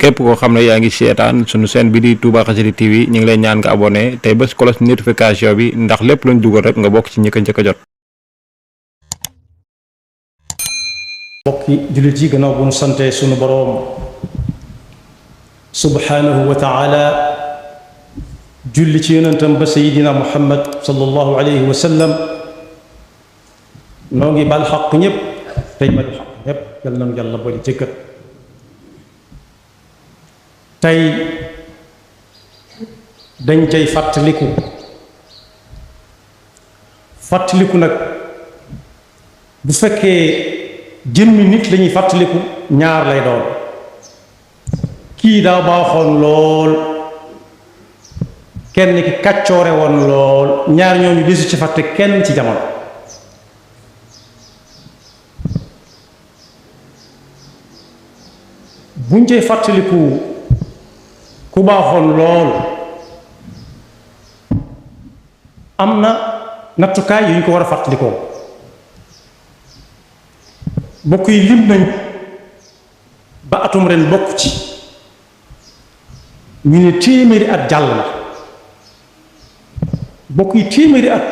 képp koo xam ne yaa ngi seetaan sunu chaîne bi di Touba Xassida TV ñu ngi lay ñaan nga abonné tey bés cloche notification bi ndax lépp luñ dugal rek nga bokk ci ñi ko njëkk a jot. bokki jullit yi gannaaw bu ñu sante sunu boroom subhanahu wa taala julli ci yonentam ba sayidina muhammad sallallahu alayhi wa sallam noo ngi bal xaq ñëpp tey bal xaq ñëpp yal nañu yàlla boole jëkkat tey dañ cay fàttaliku nag bu fekkee jëmmi nit lañuy fàttaliku ñaar lay doon kii daa baaxoon lool kenn ki kàccoore woon lool ñaar ñooñu desu ci fàtte kenn ci jamono buñ cay fàttaliku ku baaxoon lool am na nattukaay yu ñu ko war a fàttalikoo bokk yi lim nañ ba atum ren bokk ci ñu ne téeméeri at jàll na bokk yi téeméeri at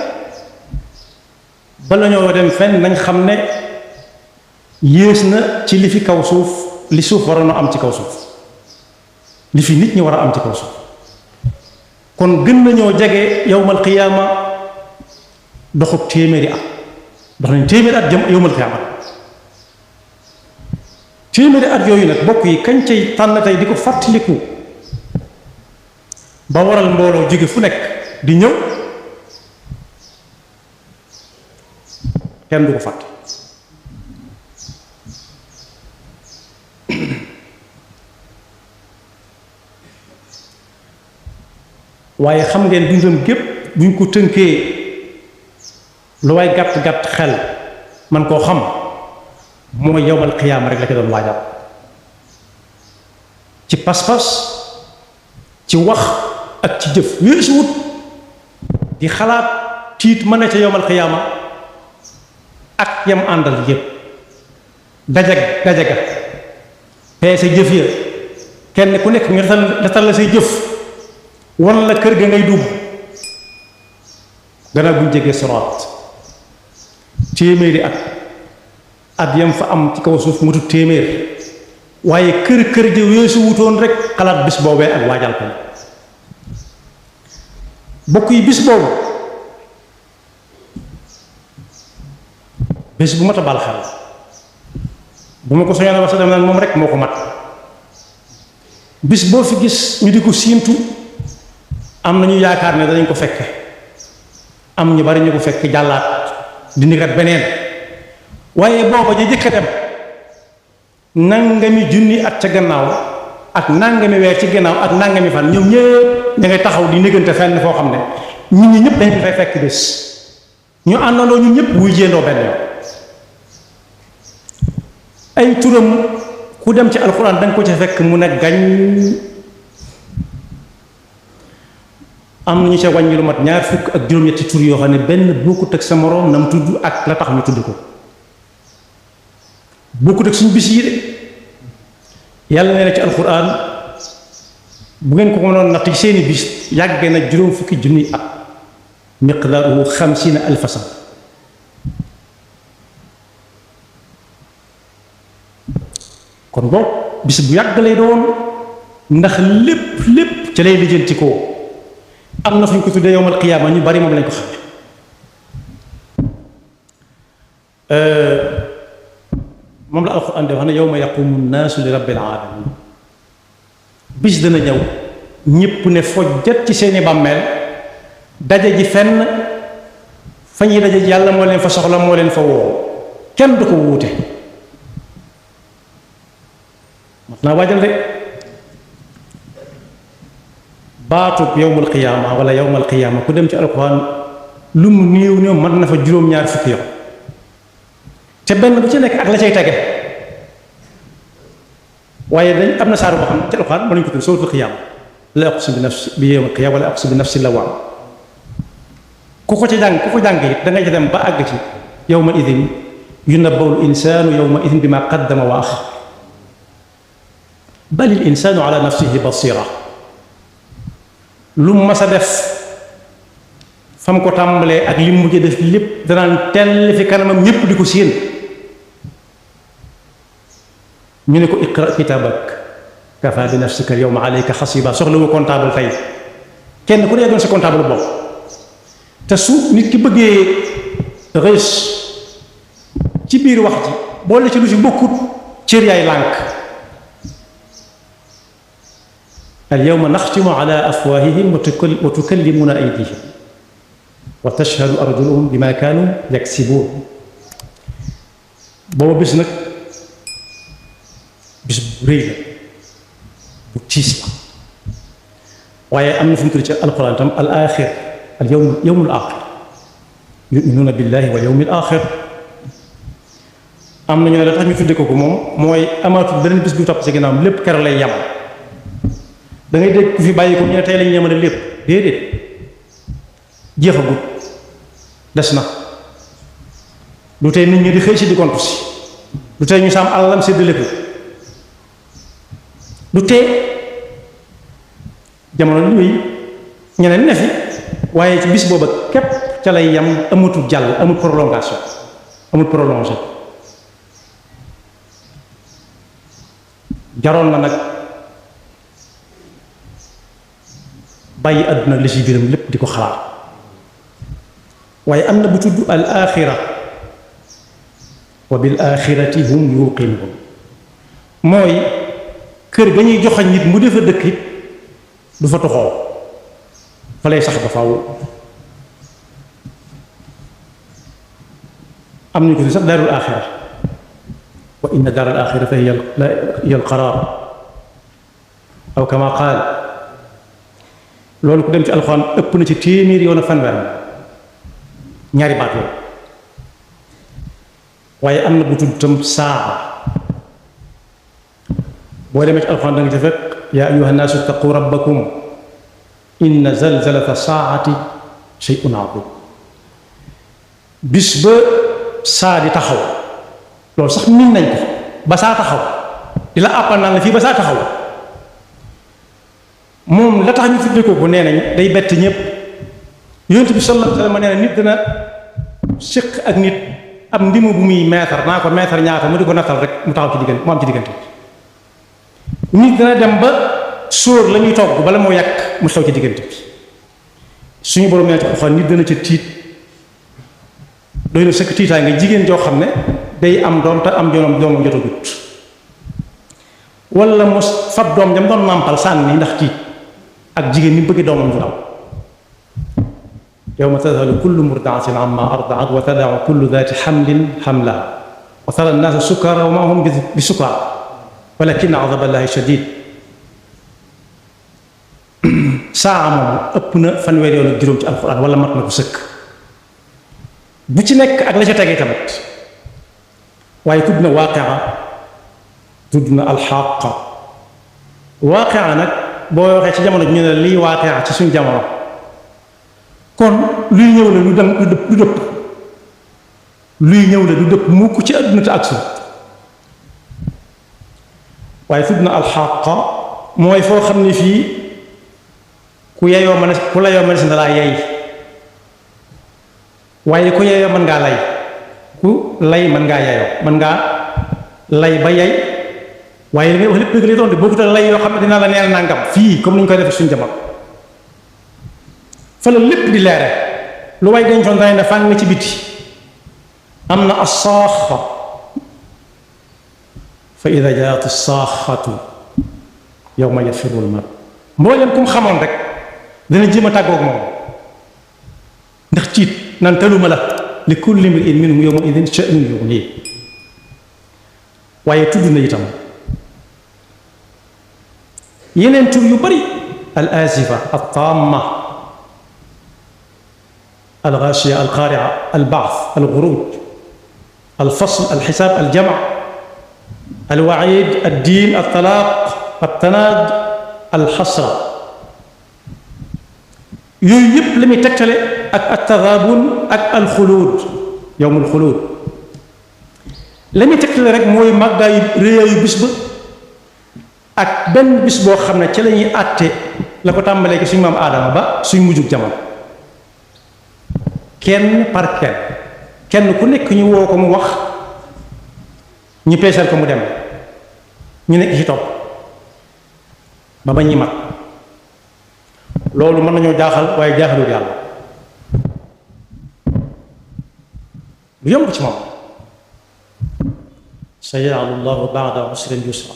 bala ñoo dem fenn nañ xam ne yées na ci li fi kaw suuf li suuf waroon a am ci kaw suuf li fi nit ñi war a am ci kaw suuf kon gën nañoo jege yowmal qiyaama doxub téeméeri at dox nañ téeméeri at jëm yowmal qiyaama téeméeri at yooyu nag bokk yi kañ cay tànn tey di ko fàttaliku ba waral mbooloo jóge fu nekk di ñëw kenn du ko fàtte waaye xam ngeen dundam gépp buñ ko tënkee lu waay gàtt-gàtt xel man koo xam mooy yowmal qiyaama rek la ko doon waajal ci pas-pas ci wax ak ci jëf weesu wut di xalaat tiit mën na ca yowmal qiyaama ak yam àndal yépp dajaga peese jëf ya kenn ku nekk nga datal la say jëf wan la kër ga ngay dugg gannaaw buñ jegee siraat téeméeri at yam fa am ci kaw suuf mutu téeméer waaye kër ja weesu wutoon rek xalaat bis boobee ak waajal ko bokk yi bis boobu bis bu mat a baal xel bu ma ko soñoon wax sa dem naan moom rek moo ko mat bis boo fi gis ñu di ko siintu am na ñu yaakaar ne danañ ko fekke am ñu bari ñu ko fekk jàllaat di nikat beneen waaye booba ja jëkka dem nangami junni at ca gannaaw ak nangami weer ci gannaaw ak nangami fan ñoom ñëpp ña ngay taxaw di néggante fenn foo xam ne ñun ñi ñëpp dañ ko fay fekk bés ñu àndandoo ñun ñëpp wuy jéendoo benn yoon ay turam ku dem ci alxuraan danga ko ca fekk mu ne gañ am na ñu ca wàññi lu mat ñaar fukk ak juróom-ñetti tur yoo xam ne benn bokkut ak sa moroom na mu tudd ak la tax ñu tudd ko bokkut ak suñu bis yi de yàlla nee na ci alxuraan bu ngeen ko mënoon natt ci seeni bis yàggee na juróom fukki junni at miqdaaruhu 50,000 sana kon boobu bis bu yàgg lay doon ndax lépp ca lay lijjanti ko am na fu ñu ko tuddee yowmal qiyaama ñu bari moom lañ ko xam moom la alxuraan di wax ne yawma yaqumu nnaasu li rabbil aalamiin bis dana ñëw ñépp ne fojjat ci seeni bàmmeel daje ji fenn fa ñuy daje ji yàlla moo leen fa soxla moo leen fa woo kenn du ko wuute mat naa waajal de baatub yowmal qiyaama wala yowmal qiyaama ku dem ci alxuraan lu mu néew néew mën na fa juróom-ñaar fukki yoon te benn bu ci nekk ak la cay tege waaye dañ am na saar boo xam ne ci alxuraan mën nañu ko tudd suratul qiyaama la aqsimu bi nafsi bi yawmil qiyaama wala aqsimu bi nafsi lawaam ku ko ci jàng it da ngay ci dem ba àgg ci yawma idin yunabba'ul insaanu yawma idin bimaa qaddama wa axar bal il insaanu ala nafsihi basira lu mas a def fam ko tàmbalee ak li mu mujj def lépp danaan tell fi kanamam ñépp di ko séen ñu ne ko iqra kitabak kafa bi nafsika al yawma alayka xasiba soxla wu comptable tey kenn ku dee doon sa comptable bopp te su nit ki bëggee rëys ci biir wax ji boole ci lu ci bokkut cër yaay lànk al yawma naxtimu ala afwahihim wa tukallimuna aydihim wa tashhadu arjuluhum bima kaanu yaksibuun booba bis nag bis bu rëy la bu tiis la waaye am na fu mu tudd ci alquran tam al axir al yawmul axir yuminuuna billahi wal yawmil axir am na ñu ne la tax ñu tudde ko moom mooy amaatul beneen bis bu topp ci ginnaawam lépp keroog lay yam da ngay dégg ku fi bàyyi ko ñu ne tey lañu yemale lépp déedéet jeexagut des na lu tey nit ñi di xëy si di kontu si lu tey ñu saam alalam séddale ko lu tee jamono lu wéy ñeneen ne fi waaye ci bis booba képp ca lay yam amatul jàll amul prolongation amul prolongé jaroon na nag bàyyi àdduna li ci biiram lépp di ko xalaat waaye am na bu tudd al axira wa bil axirati hum yuqinuun mooy kër ga ñuy joxañ nit mu defa dëkk it du fa toxoo fa lay sax ba faaw am nañu ko si sax daarul axira wa inna daaral axirata hiya al qaraar aw kama qaal loolu ku dem ci alxuraan ëpp na ci téeméer yoon ak fanweer ñaari baat yooyu waaye am na bu tudd tam saa boo demee ci alxuraan da nga ci fekk yaa ayyuha nnaasu ittaqu rabbakum inna zalzalata saati shay'un azim bis ba saa di taxaw loolu sax min nañ ko ba saa taxaw di la àppal naan la fii ba saa taxaw moom la tax ñu tudde ko nee nañ day bett ñëpp yonent bi sallallahu alayhi wa sallam nee na nit dana séq ak nit ab ndimu bu muy meetar naa ko meetar ñaata mu di ko nattal rek mu taxaw ci diggante mu am ci diggante nit dana dem ba sóor la ñuy togg bala moo yàq mu xew ci diggante bi suñu borom nee ci Alxuraan nit dana ca tiit doy na sëkk tiitaay nga jigéen joo xam ne day am doom te am doomam jotagut wala mu fab doom jam doon nàmpal sànni ndax tiit ak jigéen ni bëgg doomam ju daw yawma tadhalu kullu murdaatin amma ardaat wa tadau kullu daati xamlin xamlaha wa tara nnaasa sukara wa ma hum bi sukara walakinna adaba llahi shadid saa moom ëpp na fanweer yoon ak juróom ci alquran wala mat na ko sëkk bu ci nekk ak la ca tegee tamit waaye tudd na waaqia tudd na alxaqa waaqia nag boo waxee ci jamono ji ñu ne lii waaqia ci suñ jamono kon luy ñëw la du dëpp luy ñëw la du dëpp mukk ci àdduna te ak su waaye tudd na alxaqa mooy foo xam ne fii ku la yoo mën si dalaa yey waaye ku yeyoo mën ngaa lay ku lay mën ngaa yeyoo mën ngaa lay ba yey waaye li ngay wax lépp dëgg lay doon de bokkut ak lay yoo xam ne dina la neel nangam fii comme ni ñu koy defee suñu jamono fa la lépp di leere lu way dencoon dana ne fàng nga ci biti am na as-saaxa fa ida jaat as-saaxatu yawma yafirru al-mar mboolem ku mu xamoon rek dana jéem a tàggoog moom ndax tiit nan taluma la li kulli imri'in minhum yawma idin sha'nun yughnihi waaye tudd na itam yeneen tur yu bari al azifa al taama al ghashiya al qari'a al ba'th al ghuruj al fasl al hisab al jam' al wa'id al din al talaq al tanad al hasra yooyu yëpp la muy tegtale ak at-taghabun ak al-xuluud yawmul xuluud la muy tegtale rek mooy màggaayu réyaayu bis ba ak benn bis boo xam ne ci la ñuy àtte la ko tàmbalee ki suñu maam aadama ba suñ mujjug jamono kenn par kenn ku nekk ñu woo ko mu wax ñu peesal ko mu dem ñu nekk ci topp ba ba ñuy mat loolu mën nañoo jaaxal waaye jaaxalul yàlla lu yomb ci moom sayaj'alu llahu ba'da usrin yusra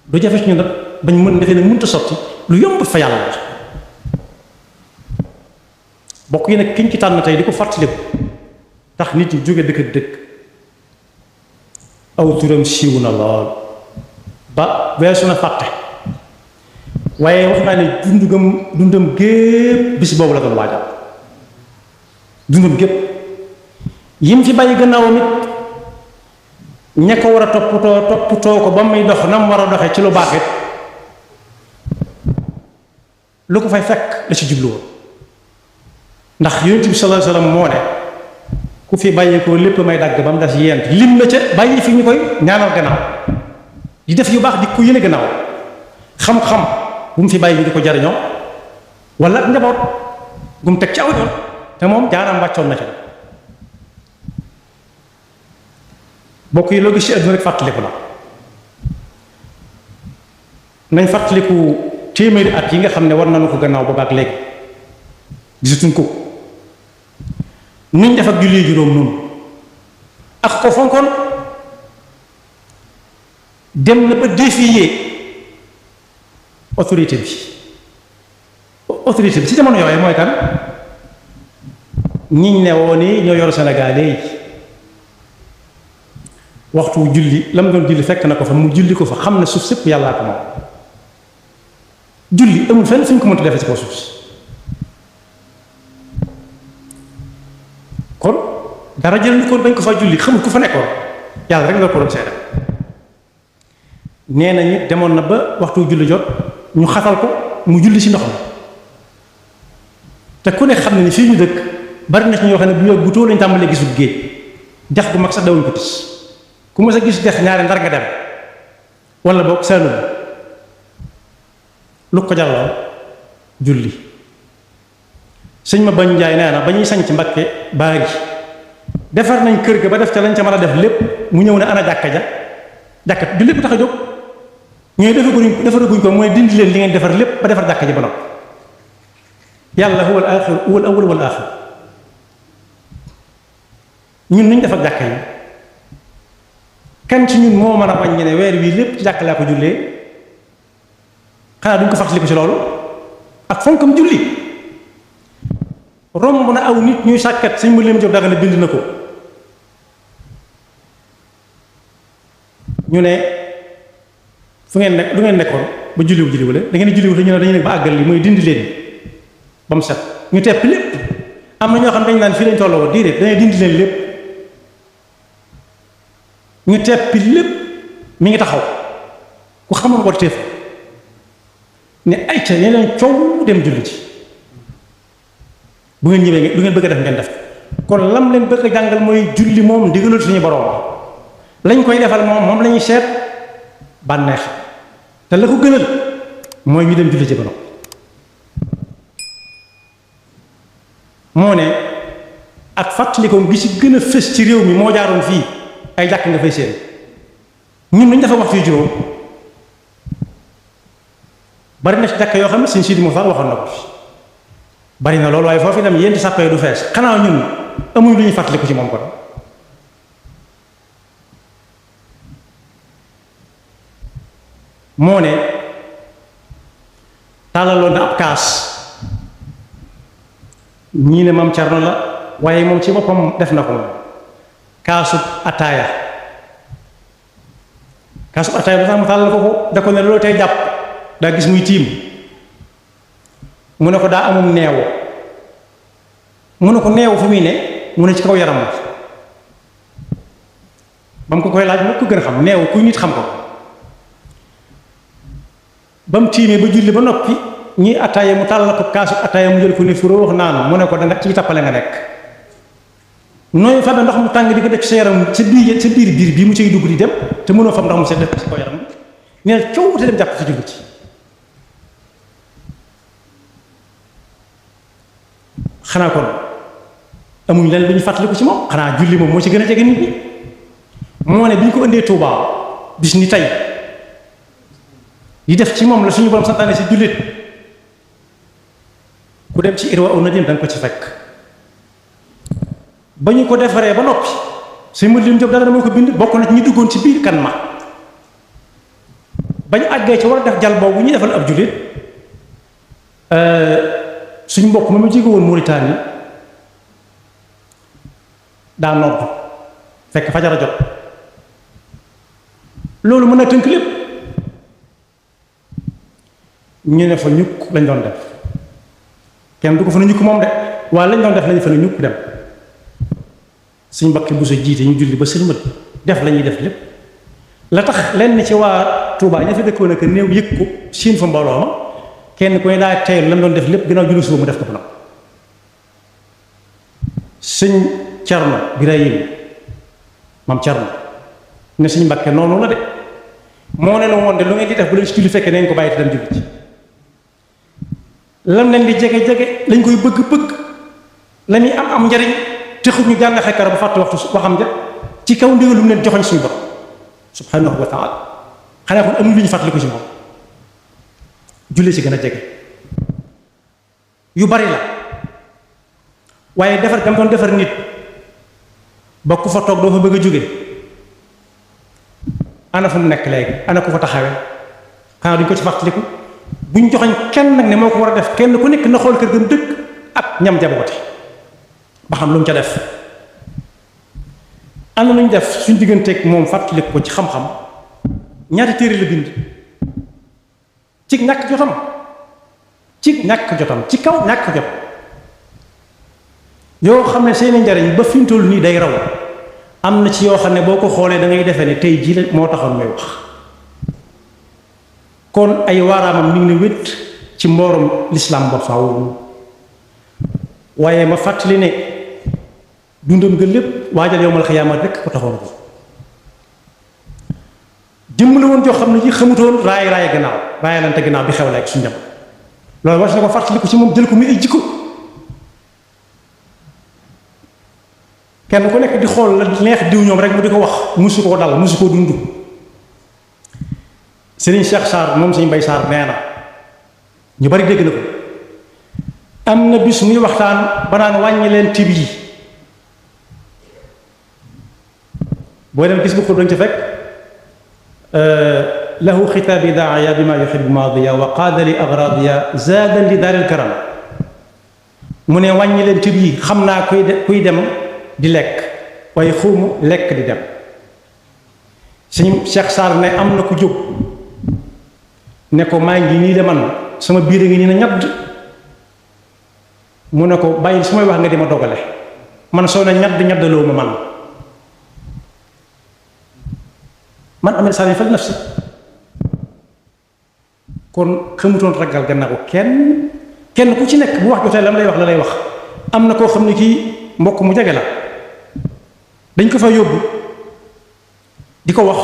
du jafe ci ñu nag bañ mën defee ne mënta sotti lu yomb fa yàlla la bokk yi nag kiñ ci tànn tey di ko fàttaliku tax nit ñi jóge dëkk dëkk aw turam siiw na lool ba weesu na fàtte waaye wax naa ne dundam gépp bis boobu la doon waajal dundam gépp yim fi bàyyi gannaawam it ña ko war a toppatoo ko ba muy dox na mu war a doxee ci lu baax it lu ko fay fekk la ci jubluwoon ndax yonent bi sallallahu alayhi wasallam moo ne ku fi bàyyi ko lépp may dagg ba mu des yent lim na ca bàyyi fi ñu koy ñaanal gannaaw di def yu baax di ko yële gannaaw xam-xam bu mu fi bàyyi ñu di ko jariñoo wala ak njaboot bu mu teg ci aw yoon te moom jaaraam wàccoon na ca bokk yi loo gis ci àdduna rek fàttaliku la nañ fàttaliku téeméeri at yi nga xam ne war nañu ko gannaaw boobaak léegi gisatuñ ko niñ def ak julli juróom noonu ak ko fonkoon dem na ba défier autorité bi ci jamono yooyu mooy kan ñiñ ne woon ni ñoo yor Sénégal yi waxtu julli la mu doon julli fekk na ko fa mu julli ko fa xam ne suuf sépp yàllaa ko moom julli amul fenn fu ñu ko mënta defee ci kaw suuf si kon dara jël ko bañ ko fa julli xamul ku fa nekkoon yàlla rek nga ko doon seetal nee nañu demoon na ba waxtu julli jot ñu xatal ko mu julli ci ndox mi te ku ne xam ne ni fii ñu dëkk bari na ci ñoo xam ne bu ñu gutoo lañ tàmbalee gisul géej dex bu mag sax dawuñ ko tis ku mës a gis dex ñaari ndar nga dem wala boog saalum lu ko jàlloo julli sëñ ma bañ njaay nee na ba ñuy sañ ci Mbakke baari defar nañ kër ga ba def ca lañ ca mën a def lépp mu ñëw ne ana jàkka julli bu tax a jóg ñooy defaraguñ ko mooy dindi leen li ngeen defar lépp ba defar jàkka ji ba noppi yàlla huwal aaxir huwal awwal wal aaxir ñun nuñ def ak jàkka yi kan ci ñun moo mën a wàññi ne weer wii lépp ci jàkka laa ko jullee xanaa duñ ko fàttaliku ci loolu ak fonkam julli romb na aw nit ñuy sàkkat sëñ mu leen jóg daga ne bind na ko ñu ne fu ngeen nekk lu ngeen nekkoon ba julliwu la da ngeen julliwu te ñu ne dañu nekk ba àggal li mooy dindi leen ba mu set ñu tepp lépp am na ñoo xam ne dañu naan fii lañ tolloo woon déedéet dañuy dindi leen lépp ñu teppi lépp mi ngi taxaw ku xamoon ko teef ne ay ca yeneen coow dem julli ci bu ngeen ñëwee lu ngeen bëgg a def ngeen def kon lam leen bëgg a jàngal mooy julli moom ndigalul suñu borom lañ koy defal moom la ñuy seet bànneex te la ko gënal mooy ñu dem julli ci borom moo ne ak fàttalikoom gi ci gën a fës ci réew mi moo jaaroon fii ay jàkk nga fay seen ñun nañ dafa waxtu yu juróom bari na ci jàkk yoo xam ne sëñ Sidi Moxtaar waxoon na ko fi bari na loolu waaye foofu itam yénti sàppee du fees xanaa ñun amuñ lu ñuy fàttaliku ci moom kon moo ne tàllaloon na ab kaas ñii ne maam Cerno la waaye moom ci boppam def na ko moom kaasub ataaya ba tax mu tàllal ko da ko ne loolu tey jàpp daa gis muy tiim mu ne ko daa amum neewu mu ne ko neewu fu muy ne mu ne ci kaw yaram ba mu ko koy laaj mu ko gën a xam neewu kuy nit xam ko ba mu tiimee ba julli ba noppi ñi attaaya mu tàllal ko kaasu attaaya mu jël ko ne furoo wax naanu mu ne ko danga ci tappale nga nekk nooy fa ndox mu tàng di ko def ci sa yaram sa biir bii mu cay dugg di dem te mënoo fam ndox mu set def ci ko yaram nee na coow te dem jàpp ci julli ci xanaa kon amuñ leen lu ñu fàttaliku ci moom xanaa julli moom moo ci gën a jege nit ñi moo ne bi ñu ko indee Tuubaa bis ni tey di def ci moom la suñu borom santaane si jullit ku dem ci Irwa an-Nadim da nga ko ci fekk ba ñu ko defaree ba noppi suñu mën lim jóg dara moo ko bind bokk na ci ñi duggoon ci biir kan ma bañ àggee ci war a def jal boobu ñu defal ab jullit suñu mbokk ma jóge woon Mauritanie daa nodd fekk fajara jot loolu mën na tënk lépp ñu ne fa ñukk lañ doon def kenn du ko fa na ñukk moom de waaye lañ doon def lañ fa na ñukk dem suñ mbakki bu sa jiite ñu julli ba sëlmat def la ñuy def lépp la tax lenn ci waa Touba ña fi dëkkoon ak néew yëg ko siin fa mbooloo ma kenn ku ne daa teylu la mu doon def lépp gannaaw julli suba mu def ko fa nag sëñ Cerno Birahim maam Cerno ne suñ Mbàkke noonu la de moo ne la woon de lu ngeen di def bu leen si julli fekkee nañ ko bàyyi te dem julli ci lam leen di jege-jege lañ koy bëgg-bëgg la muy am njariñ texut ñu jàng xekkara ba fàtte waxtu waxam ja ci kaw ndigal lu mu leen joxoñ suñu borom subhanahu wa taala xanaa kon amul lu ñu fàttaliku ci moom julli ci gën a jege yu bari la waaye defar gam doon defar nit ba ku fa toog doo fa bëgg a jóge ana fu mu nekk léegi ana ku fa taxawee xanaa duñ ko ci fàttaliku buñ joxoñ kenn nag ne moo ko war a def kenn ku nekk na xool kër gëm dëkk ak ñam jaboote ba xam lu mu ca def am na lu ñu def suñ digganteeg moom fàttaliku ko ci xam-xam ñaata téere la bind ci ñàkk jotam ci kaw ñàkk jot yoo xam ne seeni njariñ ba fi mu toll nii day raw am na ci yoo xam ne boo ko xoolee da ngay defee ne tey jii la moo taxoon may wax kon ay waaraamam mi ngi ne wét ci mboorom lislaam ba faaw waaye ma fàttali ne dundam nga lépp waajal yowmal xiyaama rekk ko taxoon ko jëmm la woon joo xam ne ji xamutoon raay gannaaw raayalante gannaaw bi xew la ak suñu jamono loolu war na ko fàttali ko ci moom jël ko muy ay jikko kenn ku nekk di xool la neex diw ñoom rek mu di ko wax musu koo dal musu koo dund Serigne Cheikh Sarr moom Serigne Mbaye Sarr nee na ñu bari dégg na ko am na bis muy waxtaan ba naan wàññi leen tib yi boo dem gis bu ko doon ca fekk lahu xitaabi daaya bi ma yuxibu maadiya wa qaada li agradiya zaadan li daaril karam mu ne wàññi leen tib yi xam naa kuy dem di lekk waaye xawma lekk di dem Serigne Cheikh Sarr ne am na ku jóg ne ko maa ngi nii de man sama biir a ngi nii na ñadd mu ne ko bàyyi su may wax nga di ma dogale man soo ne ñaddaloo ma man amee saa yi fal nafsi kon xamutoon ragal gannaaw kenn ku ci nekk bu wax jotee lam lay wax la lay wax am na koo xam ne kii mbokk mu jege la dañ ko fa yóbbu di ko wax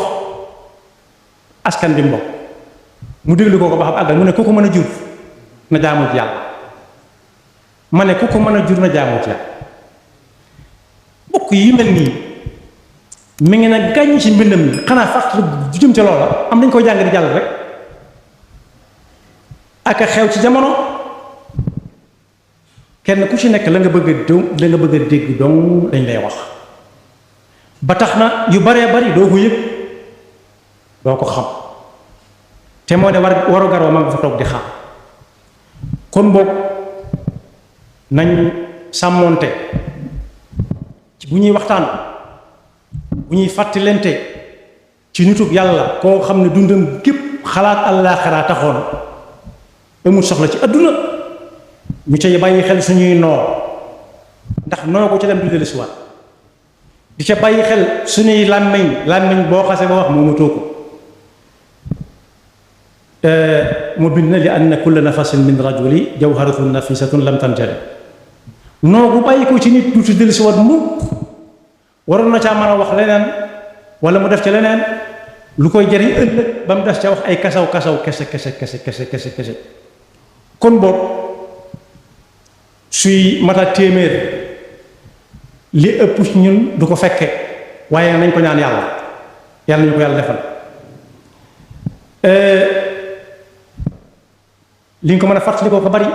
askan bi mbokk mu déglu ko ba xam àggal mu ne ku ko mën a jur na jaamu ci yàlla ma ne ku ko mën a jur na jaamu ci yàlla mbokk yi mel nii mi ngi na gàññ ci mbindam mi xanaa fàttali du jëm ca loola am dañ koy jàng di jàll rek ak a xew ci jamono kenn ku ci nekk la nga bëgg a dégg dong dañ lay wax ba tax na yu baree bari doo ko yëg doo ko xam te moo de waru garoo ma nga fa toog di xaar kon boog nañ sàmmoonte ci bu ñuy waxtaan bu ñuy fàttalente ci nitug yàlla koo xam ne dundam gépp xalaat àllaaxira taxoon amul soxla ci àdduna ñu ca bàyyi xel suñuy noo ndax noo ko ca dem du dellusiwaat di ca bàyyi xel suñuy làmmiñ boo xase ba wax moomatoo ko mu bind na li anna kulla nafasin min rajuli jawharatun nafisatun lam tanjali noo bu bàyyi ko ci nit du ci dellusiwaat mukk waroon na caa mën a wax leneen wala mu def ca leneen lu koy jariñ ëllëg ba mu des ca wax ay kasaw kese. kon boog suy mata téeméer li ëpp ci ñun du ko fekke waaye nañ ko ñaan yàlla ñu ko yàlla defal li nga ko mën a fàttali ko bari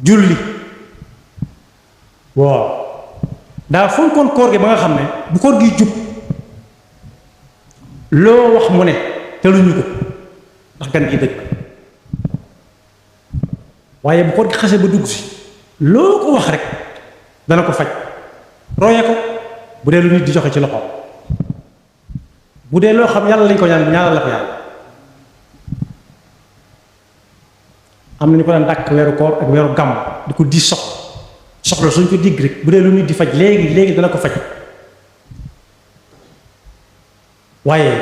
julli waaw daa fonkoon koor gi ba nga xam ne bu koor gi jub loo wax mu ne te luñu ko ndax gan gi dëgg waaye bu koor gi xase ba dugg si loo ko wax rek dana ko faj roye ko bu dee lu nit di joxe ci loxo bu dee loo xam yàlla lañ ko ñaanal la ko yàlla am na ñu ko daan dàkk weeru koor ak weeru gàmm di ko di soxla suñ ko digg rek bu dee lu nit di faj léegi dana ko faj waaye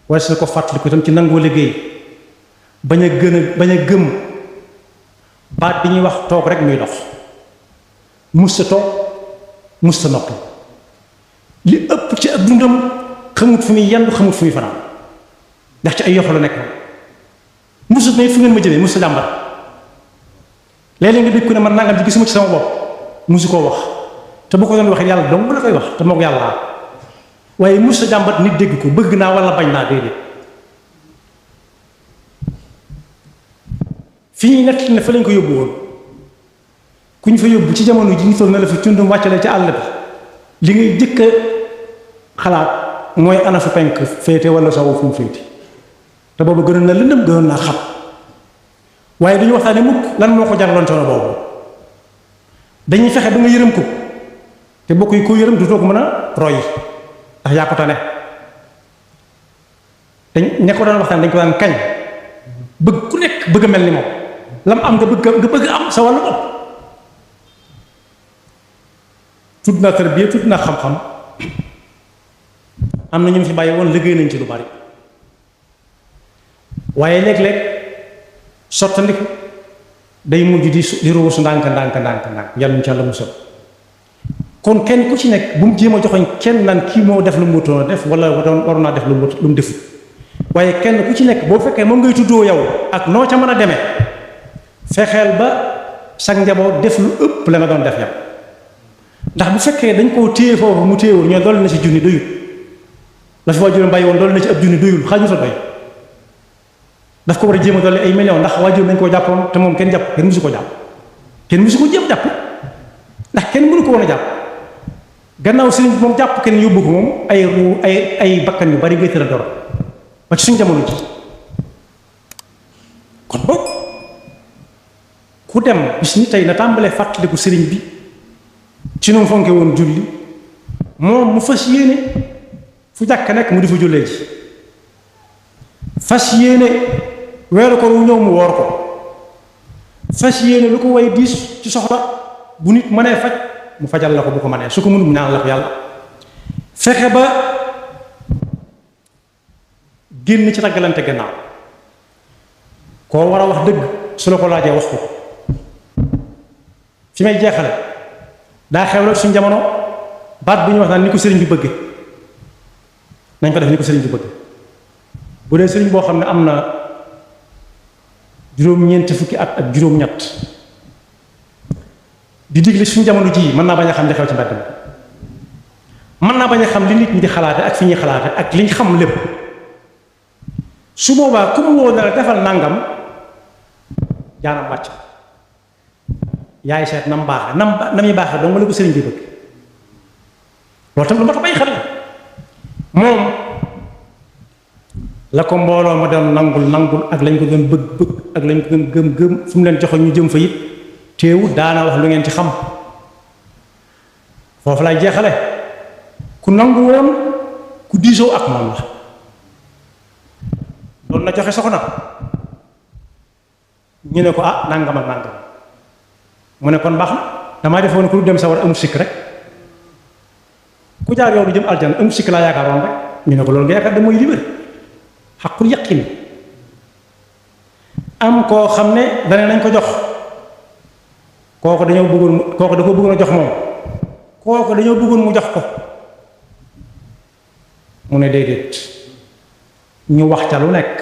waaye su ko fàttali ko itam ci nangoo liggéey bañ a gëm baat bi ñuy wax toog rek muy dox musta toog musta noppi li ëpp ci ak dundam xamut fu muy yendu xamut fu muy fanaan ndax ci ay yoxo la nekk musta ne fu ngeen ma jëmee musta jàmbat léeg-léeg nga dégg ko ne man nangam ci gisuma ci sama bopp musu koo wax te bu ko doon waxee yàlla dong la koy wax te moo ko yàlla waaye musta jàmbat nit dégg ko bëgg naa wala bañ naa déedéet fii nett ne fa lañ ko yóbbu woon ku ñu fa yóbbu ci jamono ji ñu toll na la fi tundum wàccale ci àll bi li ngay jëkk a xalaat mooy ana fu penk féete wala sawu fu mu féete te boobu gënoon na lëndëm gënoon naa xam waaye duñu waxtaane mukk lan moo ko jaraloon coono boobu dañuy fexe ba nga yërëm ko te bokk yi ko yërëm du too ko mën a roy ndax yaa ko tane ña ko doon waxtaan dañ ko daan kañ bëgg ku nekk bëgg a mel ni moom lam am nga bëgg am sa wàllu bopp tudd naa tarbiya tudd naa xam-xam am na ñu fi bàyyi woon liggéey nañ ci lu bari waaye léeg-léeg sottandiku day mujj di ruusu ndànk yàlla ñu ci yàlla musal kon kenn ku ci nekk bu mu jéem a joxoñ kenn naan kii moo def lu mu wutoon a def wala waroon naa def lu mu defut waaye kenn ku ci nekk boo fekkee moom ngay tuddoo yow ak noo ca mën a demee fexeel ba sag njaboot def lu ëpp la nga doon def yow ndax bu fekkee dañ koo téye foofu mu téyewul ñoo dolli na ci junni doyul la fi waajuram bàyyi woon dolli na ci ab junni doyul xaaju sa doy daf ko war a jéem a dolli ay millions ndax waajuram dañ koo jàppoon te moom kenn jàpp kenn musu ko jàpp kenn musu ko jéem jàpp ndax kenn mënu ko woon a jàpp gannaaw sëriñ bi moom jàpp kenn yóbbu ko moom ay bakkan yu bari ngay tëra doro ba ci suñu jamono ji kon boog ku dem bis ni tey na tàmbalee fàttaliku sëriñ bi ci nu mu fonke woon julli moom mu fas yéene fu jàkk nekk mu di fa jullee ji fas yéene weeru ko wu ñëw mu woor ko fas yéene lu ko way diis ci soxla bu nit mënee faj mu fajal la ko bu ko mënee su ko mënul mu ñaan la ko yàlla fexe ba génn ci taggalante gannaaw koo war a wax dëgg su la ko laajee wax ko fi may jeexale daa xew rek suñu jamono baat bu ñu wax naan ni ko sëriñ bi bëgge nañ ko def ni ko sëriñ bi bëgge bu dee sëriñ boo xam ne am na juróom-ñeenti fukki at ak juróom-ñett di digle suñu jamono ji mën naa bañ a xam li xew ci mbedd mi mën naa bañ a xam li nit ñi di xalaate ak fi ñuy xalaate ak liñ xam lépp su boobaa ku mu woo na la defal nangam jaanam wàcc yaay seet na mu baaxe na muy baaxe dong la ko sëriñ bi bëgg loolu tam lu ma ta bàyyi xel la moom la ko mbooloo ma doon nangul ak lañ ko doon bëgg ak lañ ko doon gëm fu mu leen joxoon ñu jëm fa it teewul daana wax lu ngeen ci xam foofu lay jeexale ku nangu woon ku diisoo ak moom la doon na joxe soxna ñu ne ko ah nangam ak nangam mu ne kon baax na damaa defoon ku dem sa war amul sikk rek ku jaar yow du jëm aljana amul sikk laa yaakaaroon rek ñu ne ko loolu nga yaakaar da mooy li wér xaqul yaqin am koo xam ne dane nañ ko jox kooku da ko bëggoon a jox moom kooku dañoo bëggoon mu jox ko mu ne déedéet ñu wax ca lu nekk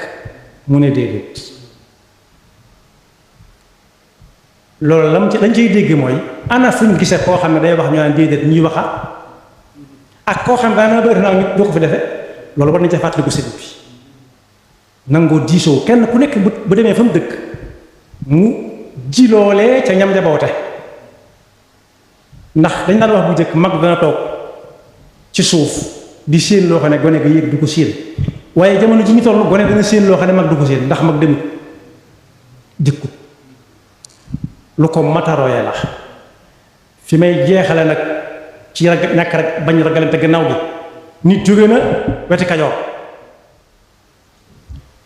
mu ne déedéet loolu lañ ciy dégg mooy ana fuñ gisee koo xam ne day wax ñu naan déedéet ñuy waxa ak koo xam ne daanaka bëri naa ñu ko fi defe loolu war nañ ca fàttaliku sëriñ bi nangoo diisoo kenn ku nekk bu demee fa mu dëkk mu ji loolee ca ñam jaboote ndax dañ daan wax bu njëkk mag dana toog ci suuf di séen loo xam ne gone ga yéeg du ko séen waaye jamono ji ñu toll gone dana séen loo xam ne mag du ko séen ndax mag demut dikkut lu ko mataroye la fi may jeexale nag ci ñàkk rek bañ ragalante gannaaw bi nit jóge na weti Kajoor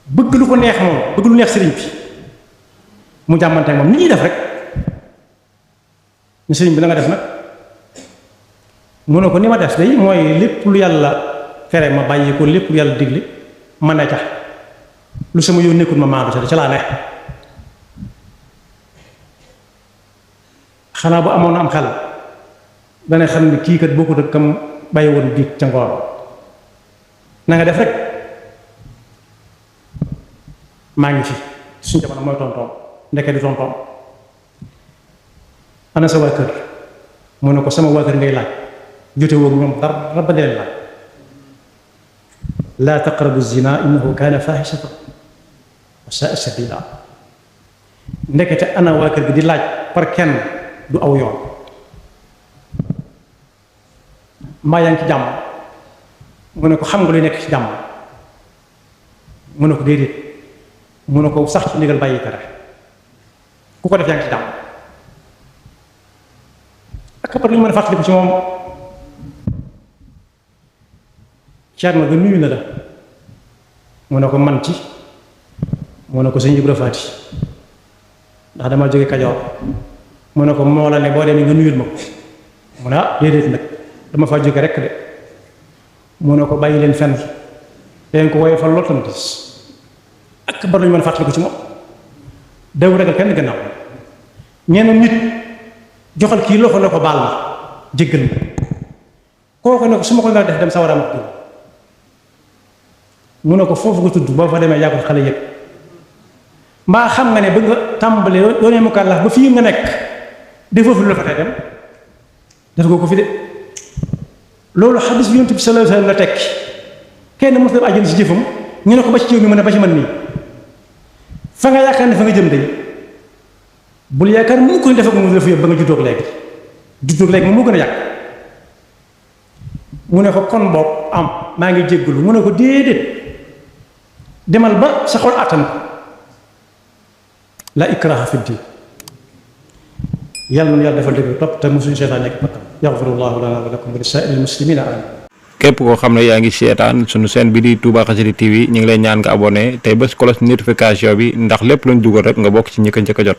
bëgg lu ko neex moom bëgg lu neex sëriñ bi mu jàmmante moom ni ñuy def rek ñu sëriñ bi la nga def nag mu ne ko ni ma def day mooy lépp lu yàlla tere ma bàyyi ko lépp lu yàlla digle ma ne ca lu sama yoon nekkul ma maandu ca laa ne xanaa bu amoon na am xel dana xam ne kii kat boo ko dëkk kam bàyyi woon biig ca ngoor na nga def rek maa ngi fi suñu jamono mooy tontoom ndeke di tontoom ana sa waa kër mu ne ko sama waa kër ngay laaj jote woog ñoom dara ba leen laaj laa taqrabu zina innahu kaana faaxishatan wa saa sabila ndekete ana waa kër gi di laaj par kenn du aw yoon mbaa yaa ngi ci jàmm mu ne ko xam nga luy nekk ci jàmm mu ne ko déedéet mu ne ko sax ci ndigal bàyyi tere ku ko def yaa ngi ci jàmm ak par lu ñu mën a fàttaliku ci moom Ceerno ga nuyu na la mu ne ko man ci mu ne ko sëñ Ibra Faati ndax dama jóge Kajoor mu ne ko moo la ne boo demee nga nuyul ma ko mu ne ah déedéet nag dama faa jóge rekk de mu ne ko bàyyi leen fenn leen ko woye fa lool tamit ak bar lu ñu mën a fàttaliku ci moom daw ragal kenn gannaaw ñenn nit joxal kii loxo ne ko baal ma jéggal ma kooku ne ko su ma ko def dem sa war a mat mu ne ko foofu nga tudd boo fa demee yàggul xale yëpp mbaa xam nga ne ba nga tàmbali doonee mu kàllaaf ba fii nga nekk defoo fi lu la fa tey dem def nga ko fi de loolu xadis bi Yonent bi sallallahu alayhi wa sallam la tekki kenn mos dem àjjana si jëfam ñu ne ko ba ci jiw mi mën a ba ci man nii fa nga yaakaar ne fa nga jëm de bul yaakaar mu ko def ak mu dafa yëpp ba nga juddoog léegi moom moo gën a yàgg mu ne ko kon boog am maa ngi jéggalu mu ne ko déedéet demal ba sa xol àttan la ikraha fi diin yàlla na yàlla defal dëgg topp te mosuñu seetaan nekk bakkam yaxfirullahu lana wa lakum wa li saa'iril muslimina amin képp koo xam ne yaa ngi seetaan sunu chaîne bi di Touba Xassida TV ñu ngi lay ñaan nga abonné tey bés cloche notification bi ndax lépp luñ dugal rek nga bokk ci ñi ko njëkk a jot